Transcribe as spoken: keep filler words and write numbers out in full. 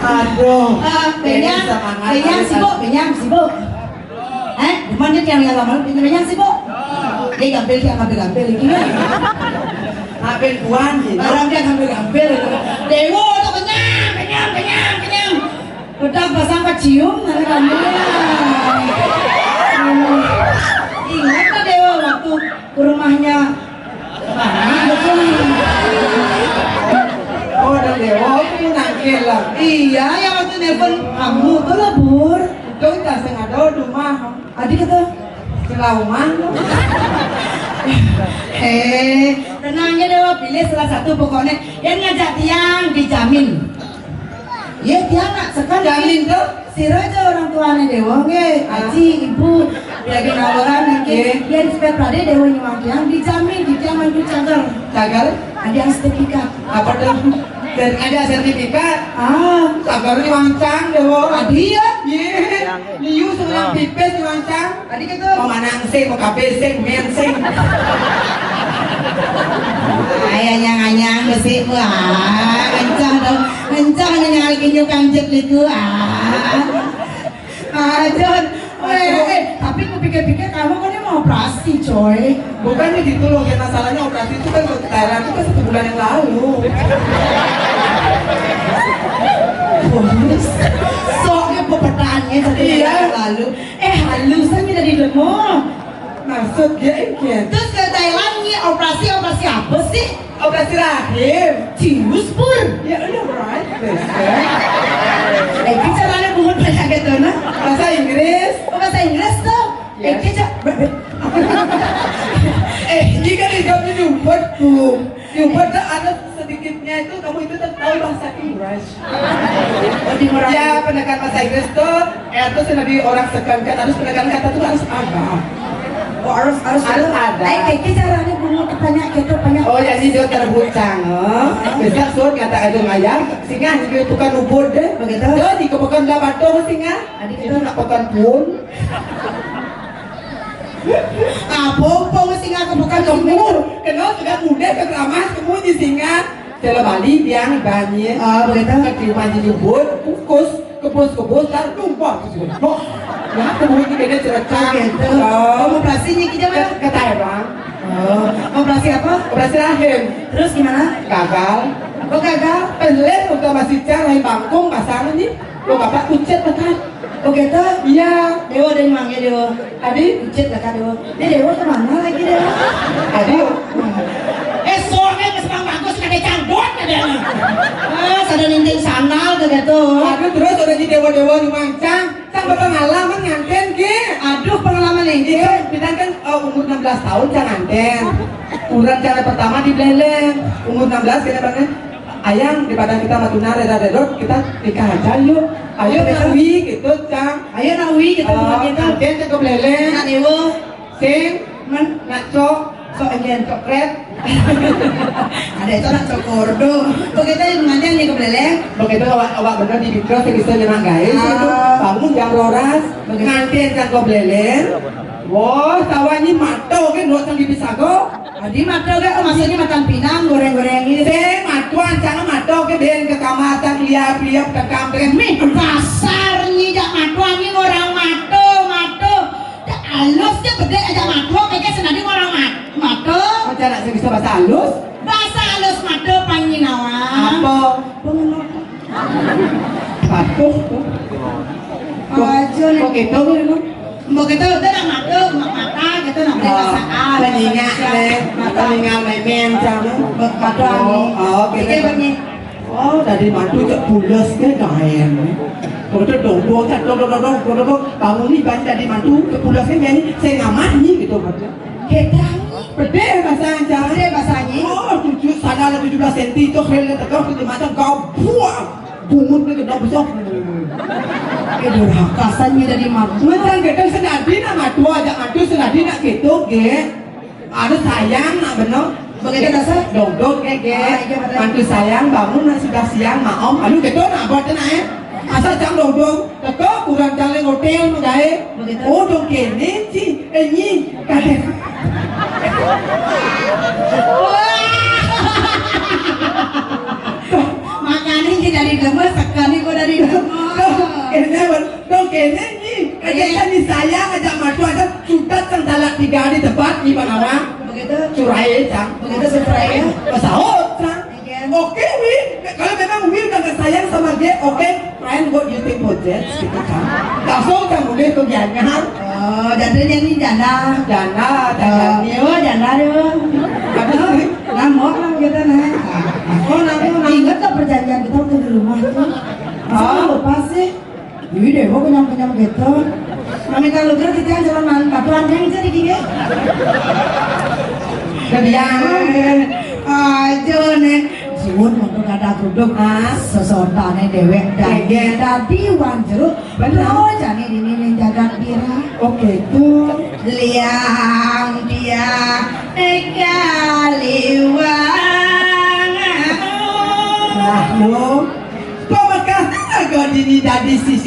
Aduh. Eh, Benyang, Benyang sibuk, Benyang sibuk. Eh, cuman dia tiang yang lama, Benyang sibuk. Dia gampil, dia gampil, gampil gitu ya. Gampil buan gitu. Barang dia gampil, gampil gitu. Dewa tuh kenyang, kenyang, kenyang, kenyang. Udah pasang kecium, nanti kamu. Ingat kan Dewa waktu ke rumahnya. Oh, ada Dewa, aku nangkil lah. Iya, yang waktu nelpon kamu tuh lah, Bur. Itu tak sengaja di rumah. Adik kata, selauman. Eh, tenang ya Dewa, pilih salah satu pokoknya. Yang ngajak tiang dijamin. Ya tiang nak sekali. Jamin tuh? Sira aja orang tuane Dewa nggih, aji, ibu, lagi nawaran nggih. Yen spek prade Dewa nyuwang tiang dijamin di tiang mantu cagar. Cagar? Ada yang sertifikat. Apa tuh? Dan ada sertifikat? Ah, cagar nyuwang cang Dewa. Adi ya? Iya. Liu seorang pipis nyuwang cang. Tadi kata mau manang sing, mau kabeh sing, men sing. Ay, anyang-anyang besi, wah, kencang dong. Kencang nih nyali kinyu kanjut liku, ah. Ah, John. Eh, eh, tapi kupikir-pikir kamu kan ini mau operasi, coy. Bukan gitu loh, ya masalahnya operasi itu kan ke Thailand itu kan satu bulan yang lalu. Soalnya pepetaannya satu bulan yang lalu. Eh, halusan kita di rumah. Maksud dia iki. Terus ke Thailand nih operasi, operasi apa sih? Operasi rahim. Serius, Pur? Ya udah, right. Eh, bicaranya bungut banyak gitu nah. Bahasa Inggris. Oh, bahasa Inggris tuh. Eh, kita. Eh, ini kan hidupnya nyumput, Bu. Nyumput tuh ada sedikitnya itu kamu itu tahu bahasa Inggris. Ya, penekan bahasa Inggris tuh, eh, tuh sih lebih orang sekan kan harus penekan kata tuh harus ada. Oh, harus harus harus ada. Ayo, kayak caranya bungut tanya gitu banyak. Oh ya, ini dia terbucang. Besok suruh kata aja ngayam, singa juga tukang ubur deh. Begitu. Dia di kepekan dah batu singa. Tadi itu nak pekan pun. Apa pun singa kepekan kemur. Kenal sudah muda ke keramas kemur di singa. Kalau Bali biang banyak. Ah, begitu. Kan di rumah di nyebut, kukus, kebus-kebus, dan tumpah. Kok? Ya, aku mungkin kena cerita. Begitu. Oh. Kamu operasinya kita mana? Ke Thailand. Oh, operasi apa? Operasi rahim. Terus gimana? Gagal. Kok gagal? Pelit untuk masih cari bangkung pasangan nih. Lo bapak kucet tekan. Oh gitu? Iya. Dewa dari mana Dewa? Tadi? Kucet lah kan Dewa. Ini Dewa kemana lagi Dewa? Tadi. Eh, sore ke Semang Bagus ada canggut ada. Ah, ada ninting sandal ke gitu. Aduh, terus udah di Dewa-Dewa di Mancang. Cang berpengalaman nganten ke. Aduh, pengalaman ini. Iya, kita kan eh, umur enam belas tahun cang nganten. Urat cara pertama di Beleleng. Umur enam belas kita pernah. Ayang, daripada kita matuna reda-redot, kita nikah aja yuk. Ayo nak wi gitu, Cang. Ayo nak wi gitu, eh, bukan gitu. Nganten cang ke Beleleng. Nak Dewa. Sing, men, nak cok, sok enjen cokret. Ada itu nak cok kordo. Begitu yang nganten nih ke Beleleng. Begitu awak awak bener di Bikro sing bisa nyemak guys itu. Ah. Bangun jam roras, begitu. Nganten cang ke Beleleng. Wah, tawa ini mato kan, dua cang di Bisago. Adi mata gak, oh, maksudnya matan pinang goreng-goreng ini. Sing, matuan, jangan mato ke ben ke kamar, tak liap-liap, tekam, tekam. Mih, dasar nyi jak matuan nyi orang mato, mato. Tak halus dia bedek aja mato, kayak senadi orang mat, mato. Oh, cara saya bisa bahasa halus? Bahasa halus mato panggil nawa. Apa? Pengenok. Patuh tuh. Aja nih. Kok gitu, Bang? Mbok itu udah nak mata, nak mata gitu nak beri perasaan. Telinga, mata. Telinga memen sama. Mata. Oh, oh, gitu. Oke, Bang. Oh, tadi mantu cek pulas ke kain. Kok itu dong, dong, dong, dong, dong, dong, dong. Kamu nih ban tadi mantu cek pulas ke kain. Saya ngamah nih gitu, Bang. Gedang. Pede bahasa Jawa. Pede bahasa Jawa. Oh, tujuh, sana ada tujuh belas senti itu, keren, tegak, tujuh macam, kau buang. Bungut ni kena besok. Eh, durhaka san ni dari mabuk. Macam kita senadi nak matu aja matu senadi nak gitu, ge. Harus sayang nak benar. Begitu rasa? Dong-dong, ge, ge. Ah, iya, betul. Mantu sayang, bangun nak sudah siang, maom. Aduh, gitu nak buat nak, eh. Asal jam dong-dong. Teko kurang jalan hotel, menggae. Begitu. Oh, dong kene, ci. Eh, nyi. Kaget. Wah. Makanya ini dari gemes, sekarang ini gua dari Oke, ini, ini. Kerja ni sayang aja matu aja, sudah tenggalak tiga di tempat di mana? Begitu. Curai, cang. Begitu, curai, ya. Pesawat, cang. Oke, Wi. Kalau memang Wi udah nggak sayang sama dia, oke, friend, what do you think about that? Gitu, cang. Langsung, cang, boleh ke Gianyar. Oh, jadi nyanyi janda. Janda, janda. Oh, janda dia. Apa sih? Ngamuk lah kita, nah. Oh, ngamuk, ngamuk. Ingat gak perjanjian kita waktu di rumah tuh? Masa lupa sih? Ih, deh, gua kenyang-kenyang gitu. Mami kalau kira kita yang jalan malam batu anjing jadi gini. Kebiang. Aja nih. Siun untuk ada kerudung. Ah. Sesotane dewek dan Iya. Dadi wong jeruk. Bener. Lo jane dini ning jagat pira? Oke, tuh. Liang dia nek kaliwang. Lah, lo. Kok bekas kok dini dadi sisi